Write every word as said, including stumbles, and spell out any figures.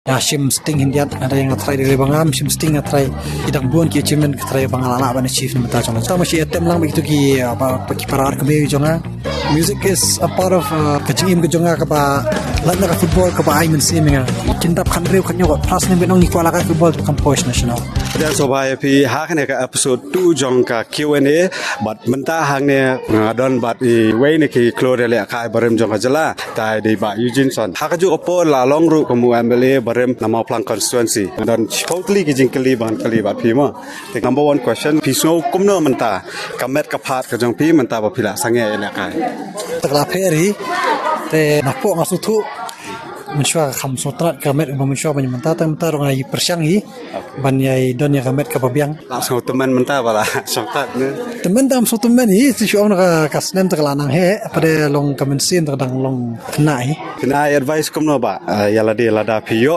Nga shim sting hyndiat, nga dei nga trai dei ba ngam shim sting, nga trai. Ki dang bun ki achievement ki trai ba nga lah ban achieve na mynta jong nga. Tang ma shi attempt lang ba kitu ki, ah, ba, ba ki para ka me jong nga. Music is a part of, uh, ka jingim ka jong nga kaba, lait na ka football kaba ai mynsiem ïa nga. Kin dap khan reu khan ñiuh, plus ne ba nong ni kwala ka football to kam posh national. Ïa sngewbha ïa phi ha kane ka episode two jong ka Q and A, bad mynta hangne nga don bad iwei na ki khlur ïalehkai barim jong ka jylla, tai dei Bah Eugene Son. Ha kajuh ka por la long ruh kum u M L A barim na Mawphlang constituency. Nga don shiphew tylli ki jingkylli ban kylli bad phi mo. Te number one question, phi sngew kumno mynta ka met ka phad ka jong phi mynta ba phi la sangeh ïalehkai? Te ka la pher hi. Te napoh nga sngewthuh mynshuwa ka kham sngewtynnat ka met ba mynshuwa, ban mynta te mynta ruh nga ïa pyrshang hi ban ïa don ïa ka met kaba biang. La sngew tymmen mynta ba la sngewtynnat ne? Tymmen te ym sngew tymmen hi, shisha ong na ka, ka snem te ka la nang heh, hapdeng long ka mynsiem te ka dang long khynnah hi. Phin ai advice kumno Bah, eh, ïa lade lada phi ïoh